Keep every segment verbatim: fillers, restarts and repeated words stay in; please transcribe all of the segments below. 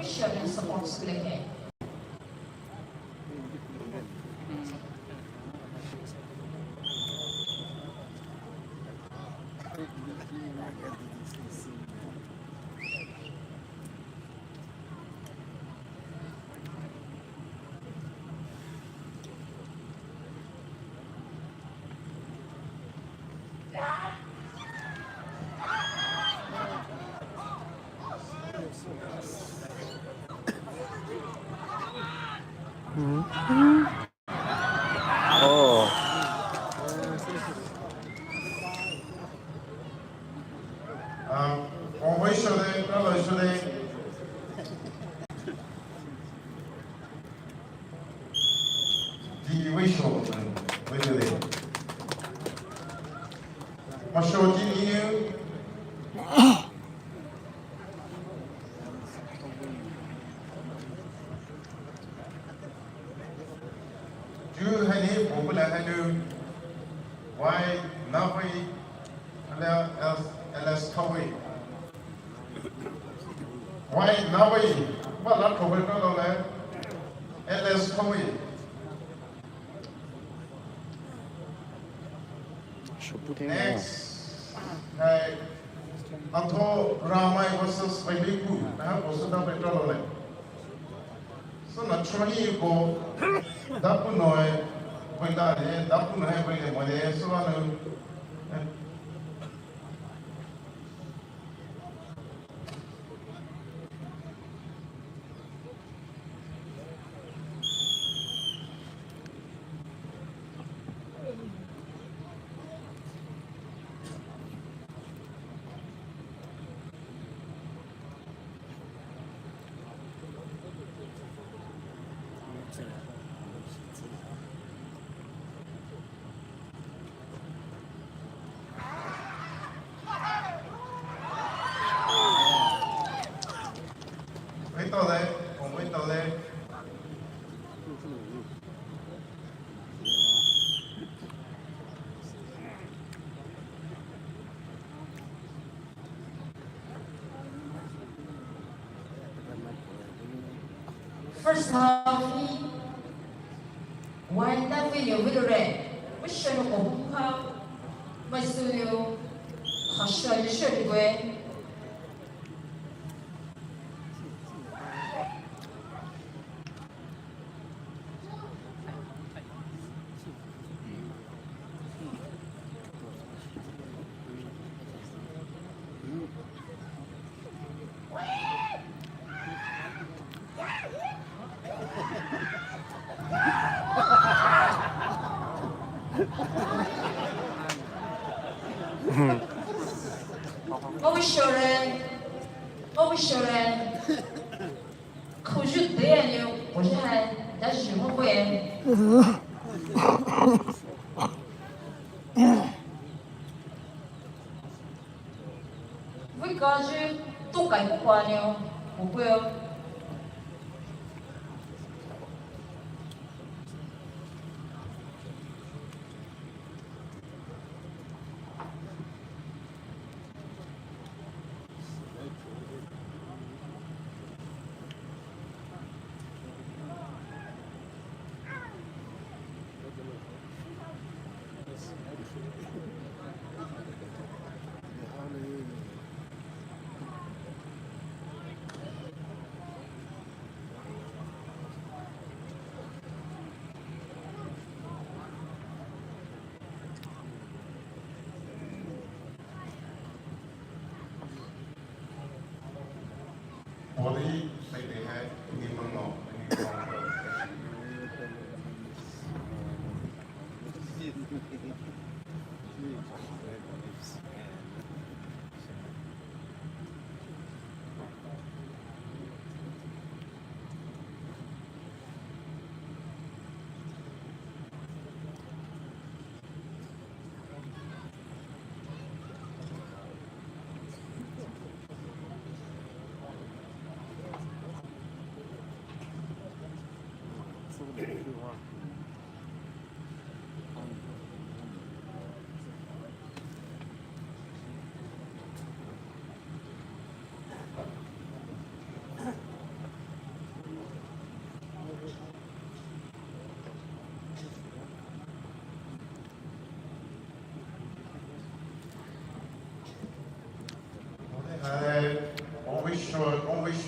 Share and support süleke. Oh. Um, oh, wait, so they, no, no, so they. Di wei sho, wei de de. Masho di ni. Ju hani, bobula hanu. Wai, na wai. Ala, as, alas, kawai. Wai, na wai. Ba la kawai ka lo le. Alas, kawai. Next. Hai. Antho Ramai versus Vaileku. Na versus da betra lo le. So na choni ko. Dapu noi. Vaida le. Dapu noi vaida mo le. So na. First half hi wai na video video re. Wishano ko hukha. Maisuyo. Hasha yishe rigwe. Obishore, obishore. Kuju de ani, oje hai, daji mo kwe. Vika ju to kai ko kwa ni o, mo kwe o.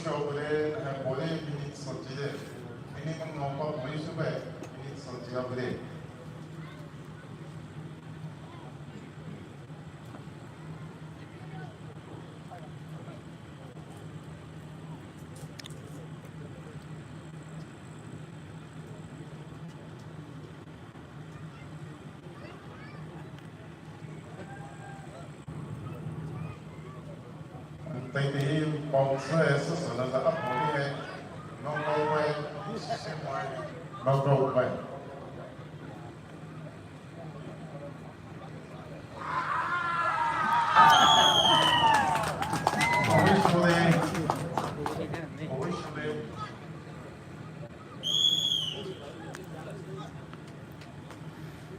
Shobure, hai bole minute soji de. Minimum no pa bole sube, minute soji abure. Tei tei hi pau sü e sü sü la za a pau hi e. No pau pai. No pau pai. Always for the. Always for the.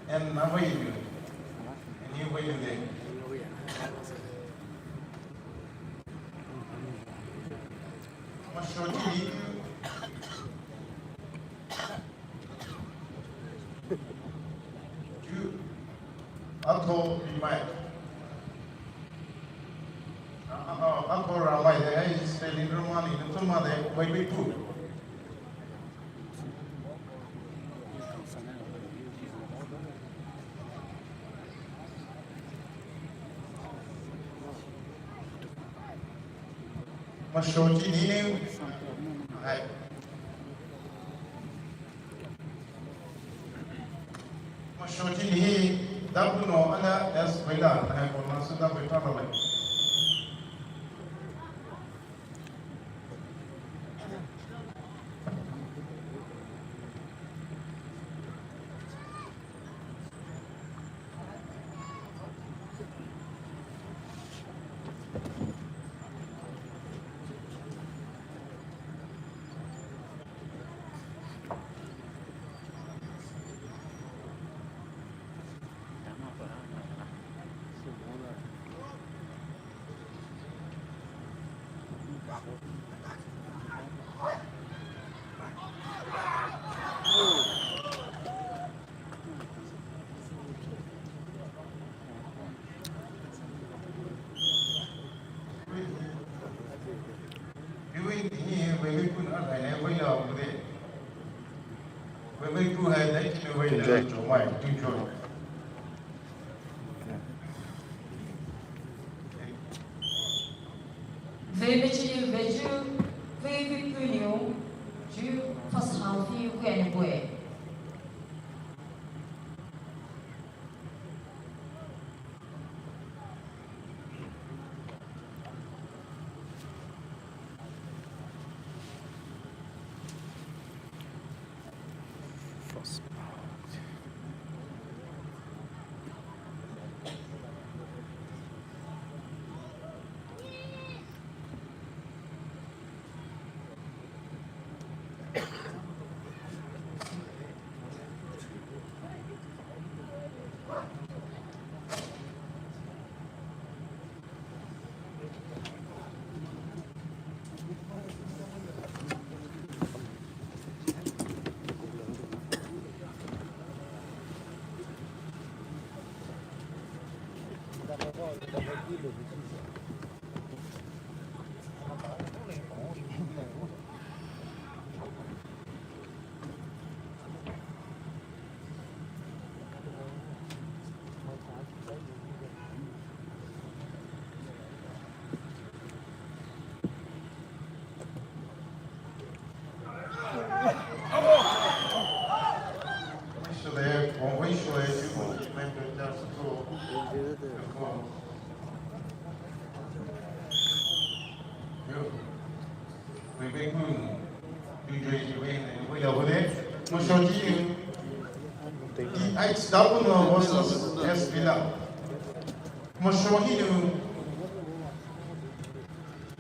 And na wai yu. And you wai yu de. Mashoji ni. Ju. Atho bimai. Atho ramai de, eh, spelling Romani, nutuma de, wai wai pu. Mashoji ni ne. Hai. Mashoji ni, dapu no ana as wela, hai, kona suda beta lai. Vei mechili vei ju, vei vei puniu, ju first half hi vei ani bue. Mashoji ni. Mashoji ni.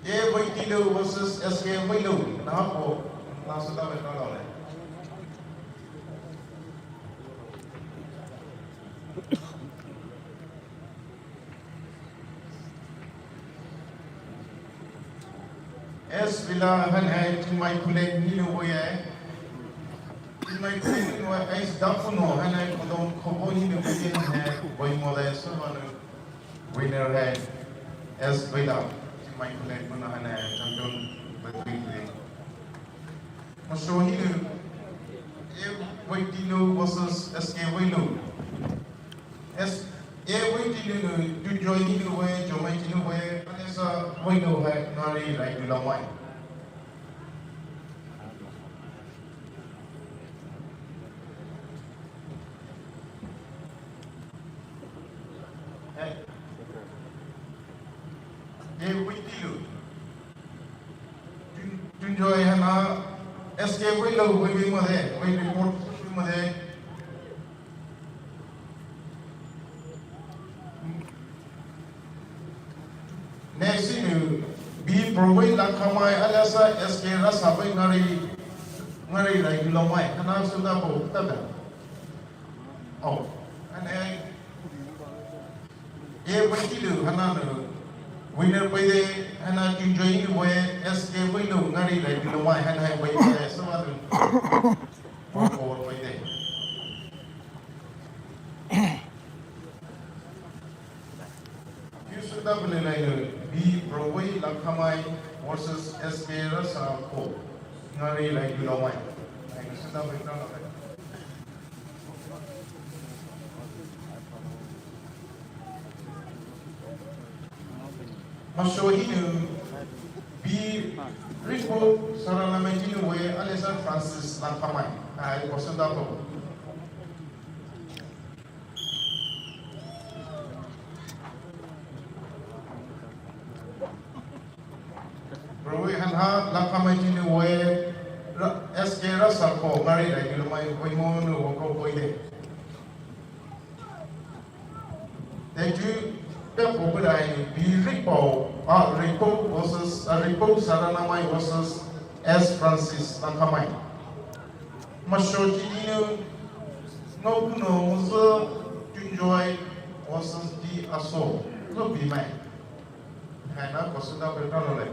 E Voitilo versus S K Voilo. Nahapo. Nasota me kalo le. S Villa hanhai Chinmay Khullen ni lo boy ai. Chinmay Khullen ni lo ai S Dapuno hanhai Khodong Khobo ni lo boy hanhai boy mo dai so lo. Winner hai S Villa, Chinmay Khullen ni lo hanhai champion. Masho hinou, A Waitilu versus S K Weilu. S-, A Waitilu nou, Tunjoy hinou we, Jomai hinou we, Anesa Weilu hai ngari rai dulou mai. Eh. A Waitilu. Tun-, Tunjoy haina S K Weilu, Weilu made, Weilu report made. Next hinou, B Broadway Langkhamai, alias S K Rasawai ngari, ngari rai dulou mai, haina sunda bo, tada. Oh, and A Waitilu haina nou winner paide, haina Tunjoy hinou we S K Weilu ngari rai dulou mai, haina hai paide, so adu. Over paide. Yu sunda bule lai nou, B Broadway Langkhamai versus S K Rasawai ngari rai dulou mai. Ai sunda bule lai. Masho hinou, B Ringbo Saranamai hinou we, alias Francis Langkhamai. Ai, ko sunda bo. Broadway haina Langkhamai hinou we, Ra-, S K Rasawai ngari rai dulou mai, Weilu nou wako paide. Thank you. Pia po pia dai B Ringbo, ah, Ringbo versus, ah, Ringbo Saranamai versus S Francis Langkhamai. Masho hinou, ngao kunou, Muzu Tunjoy versus D Aso. Lo bi mai. Haina ko sunda bele talo le.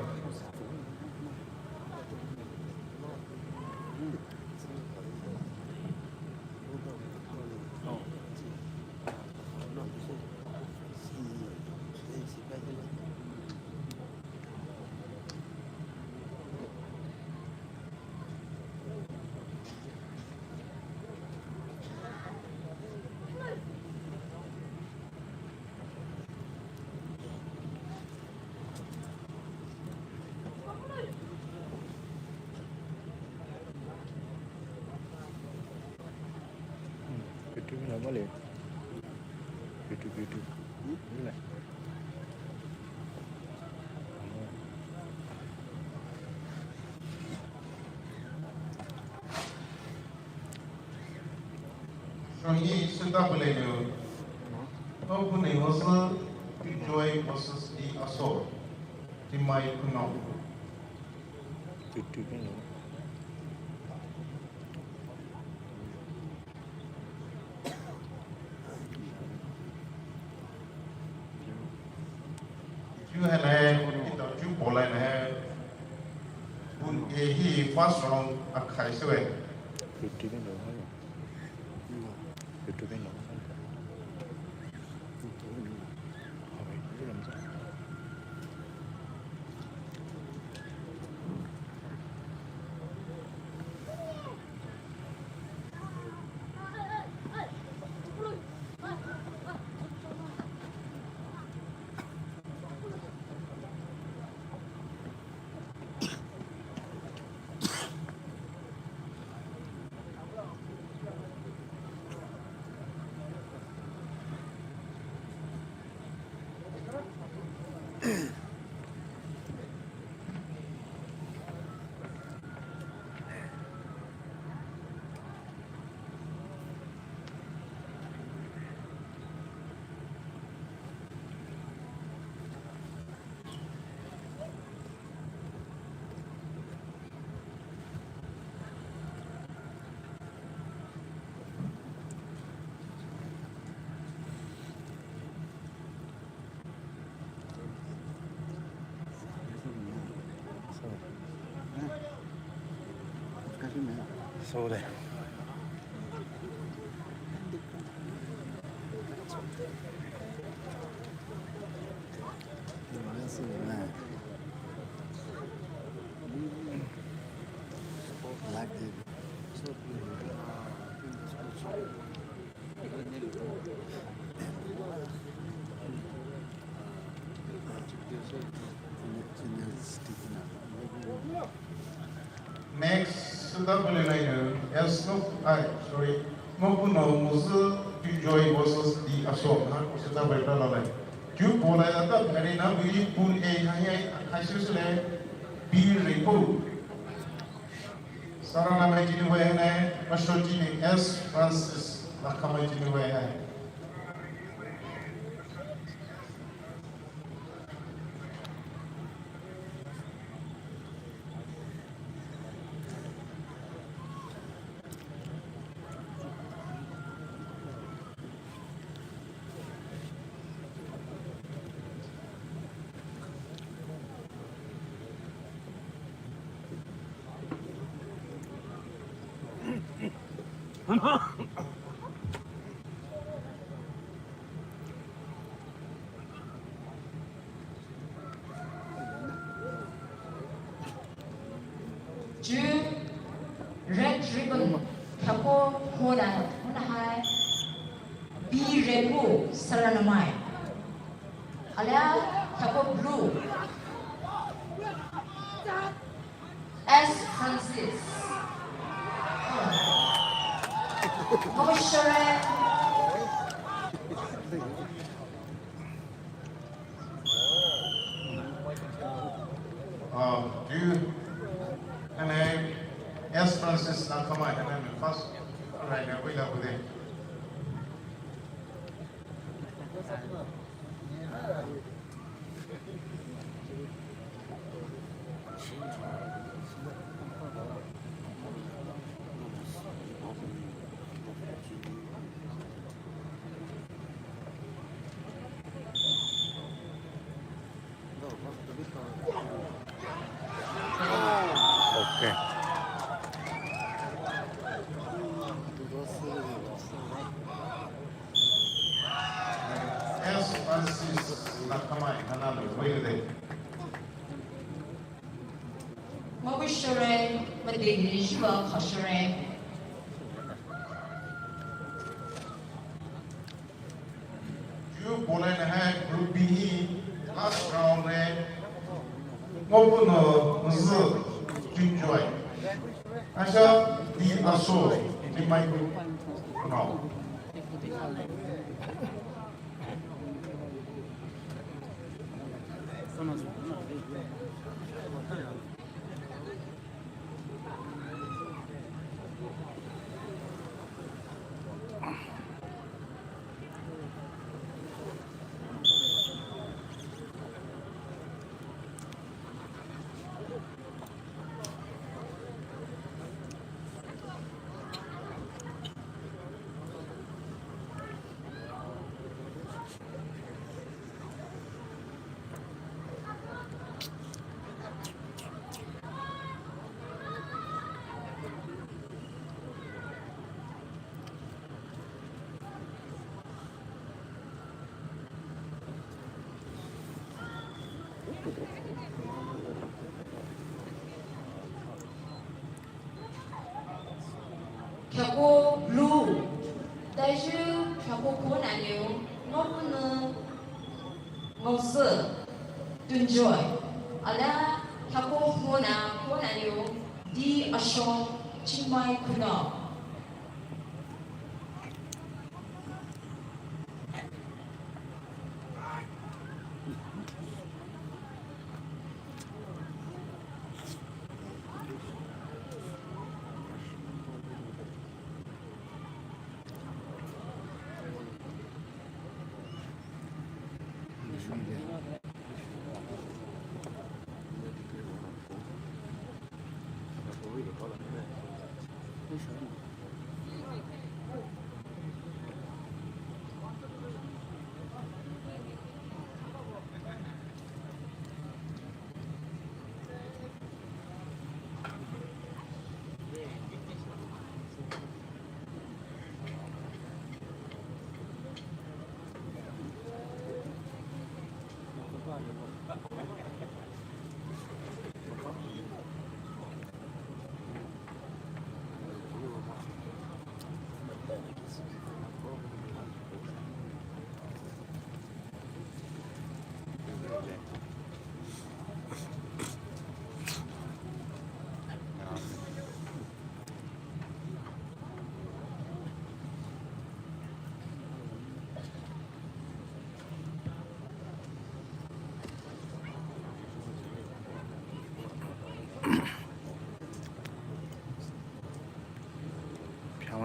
Shongi sunda bule nou. Ngao kunou Muzu Tunjoy versus D Aso. Timai kunou. Ju haina, ito ju bolai na. Bun e hi first round akhai sue. Sorry. Next, süta bale lai no, S no, ai, sorry, Ngopuno Ngozü Tunjoy versus D Aso, na, süta bale ta la lai. Ju ball lai ta bale na, bui Pool A hai hai, hai su su le, B Repu. Saranamai jini wai ne, Aso jini S Francis, Nakamai jini wai hai. Ju red ribbon, khako hona, hona hai, B Repu Saranamai. Alia khako blue, S Francis. Moshere. Uh, do you, and then S Francis Nakamai, and then first, right now, we love with him. Okay. S Francis Nakamai, Hanano, wait a minute. Mabushere, Madini, Shiva, Kashere. Ju ball lai na hai Group B hi last round le Ngopuno Ngozü Tunjoy. Aso D Aso, D Mai Group. No. Khako blue, taishu khako khona niu, Ngopuno Ngozü Tunjoy, alia khako hona khona niu, D Aso Chingmai Khunou.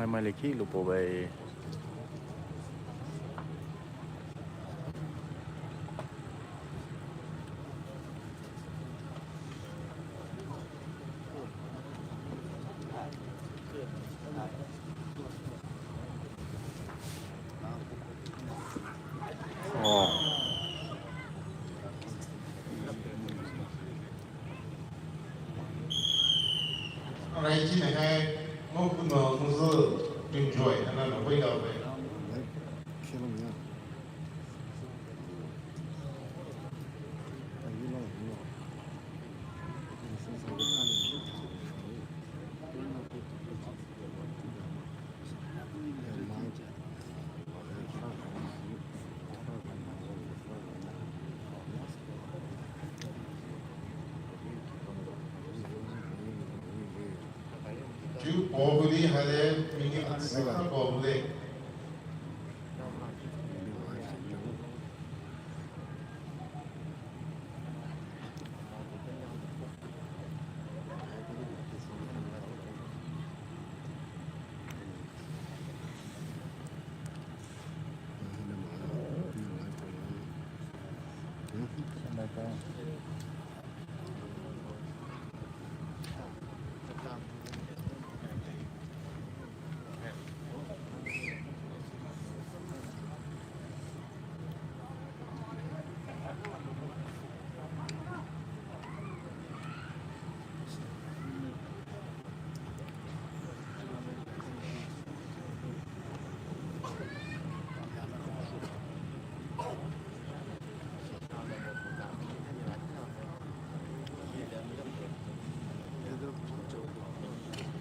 Mai le ki lu po bai. Oh. Alright, chine hai, mo kuno muzu enjoy, ana no wei dao wei. Ju po budi hale mini ansa po budi.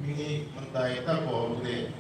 Mini mandai ta ko bude.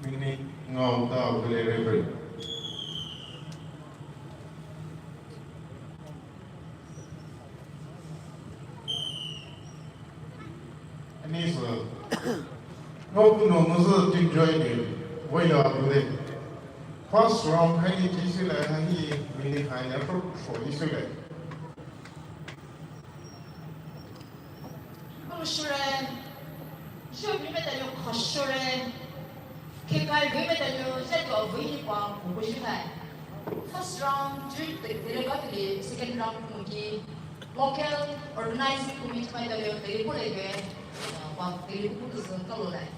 Mini ngau ta bule referee. Ani sü, ngau kuno muzu team join ni, wei la bule. First round hai ni chi sü le, hai ni mini hai ni pro pro ni sü le. Koshure, Jubilee medal yo koshure, kekai vei medal yo zeto vei ni pa koshure. First round ju te tere ka tele, second round kumuki local organizing committee medal yo tere pole ve, pa tere kumuki zon ka lo lai.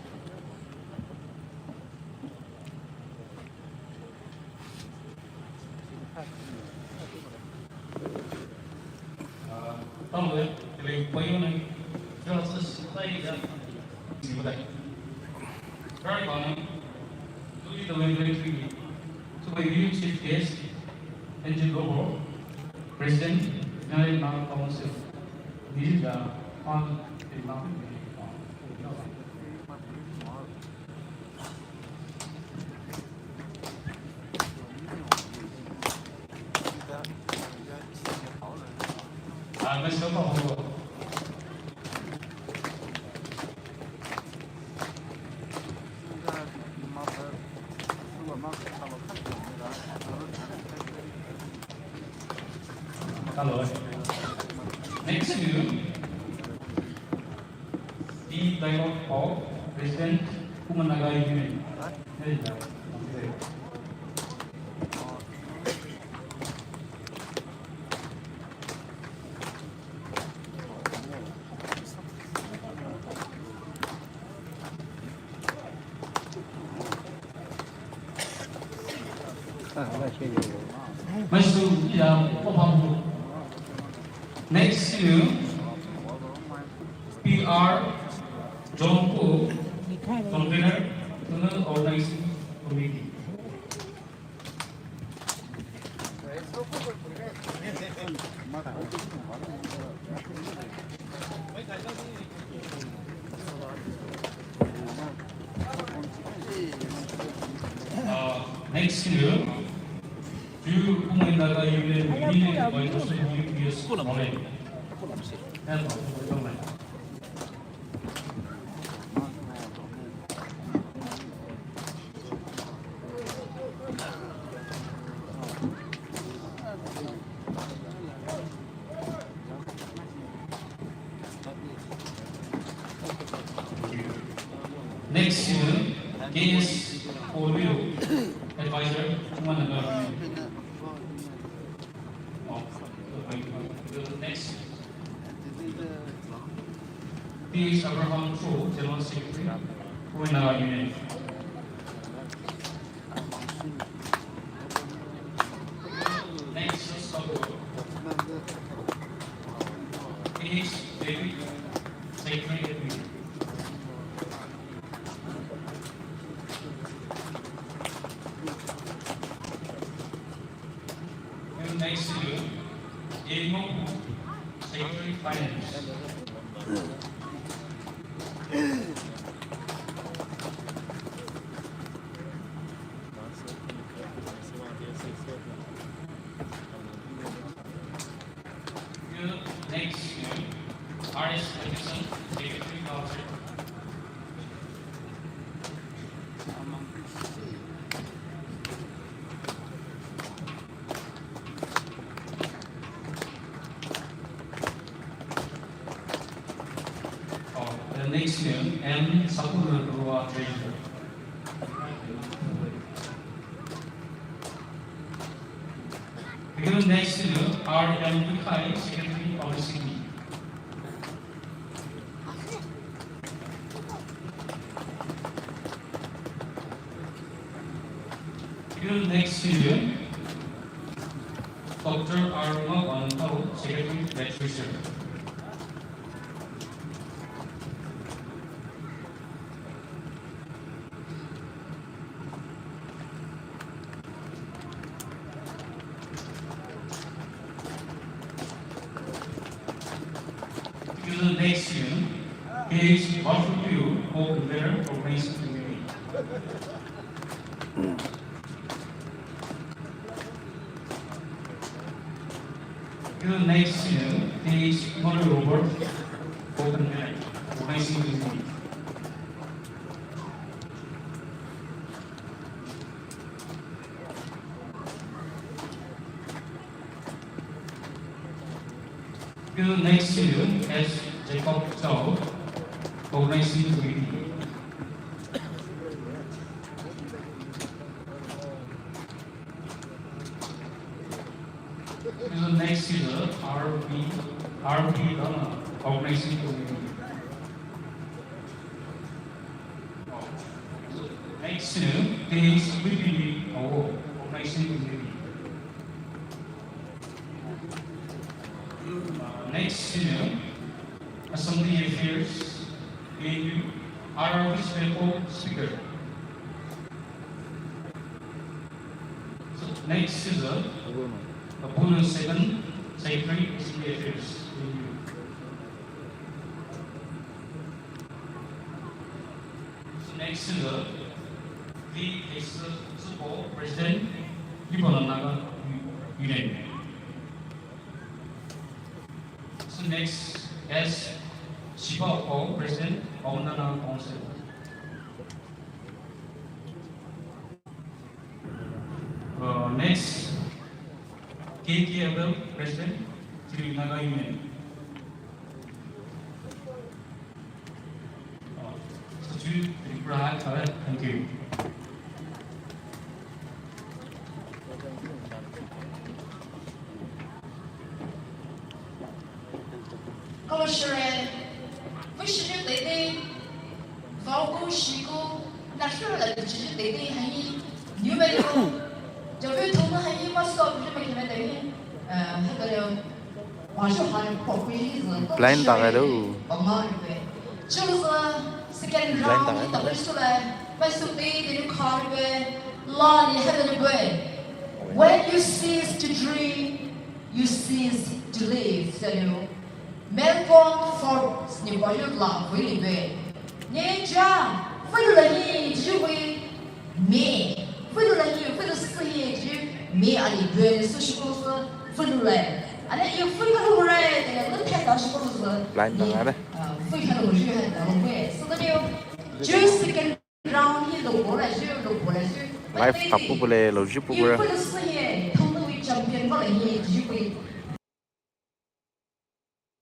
Chief guest, Angel Gobo, President, United Naga Council, Nizija, Fund, Hello. Next to you, T. Taibok Paul, President, Kumanaga Union. Masu ya, ophamu. Next to P R Jongko, convener, Tunnel Organizing Committee. Uh, next to you, Ju Kumui Naga Union, Union Advisor, U P S, Moreh. Next, uh, K S Polio, advisor, Kumui Naga. Oh, next. T H Abraham Cho, General Secretary, Kumui Naga Union. Next, K H David, Secretary. Next, Emo, Secretary Finance. Next, R S Davidson, Secretary Culture. Oh, the next name, M Sakunakurua, Treasurer. Because next name, R M Bukai, Secretary of the City. Till next year, Doctor Aruma Bantao, Secretary Literature. Till next year, K H Barfutio, co-convener, organizing committee. Till next year, K H Murray Robert, co-convener, organizing committee. Till next year, S Jacob Chow, organizing committee. Till next year, R P, R P Dana, organizing committee. Next, uh, K H Wipili Awo, organizing committee. Uh, next, uh, Assembly Affairs, A N U, R R Vishwepo, speaker. So, next is, uh, Abuna Second, Secretary, Assembly Affairs, A N U. So next is, uh, V Hesa Supo, President, Lipono Naga Union. So next, S Shiba Okpao, President, Paomata Naga Council. Uh, next, K K Abel, President, Three Naga Union. Uh, so, Three Tripura, uh, thank you. Kalo shire, vei shire teitei, vaoku shiku, nahira la tuchiri teitei haini, numerical, javu thoma haini, maso Blind ta kai do. Blind ta kai. When you cease to dream, you cease to live. Malcolm Forbes ni pa yu la vei li be. Ne ja, vei lu la hi ji vei. Me, vei lu la hi, vei lu si hi ji. Me ali be ni su shi ko su, vei lu la. Ane yu vei ka lu re, te lu phe ta shi ko su. Blind ta re. Vei ka lu ji ha ta lu be. So the new, just second round hi lo bo la ji, lo bo la ji. Live ta pu pu le, lo ji pu pu le. Yu vei lu si hi, tong lu champion ba la hi ji vei.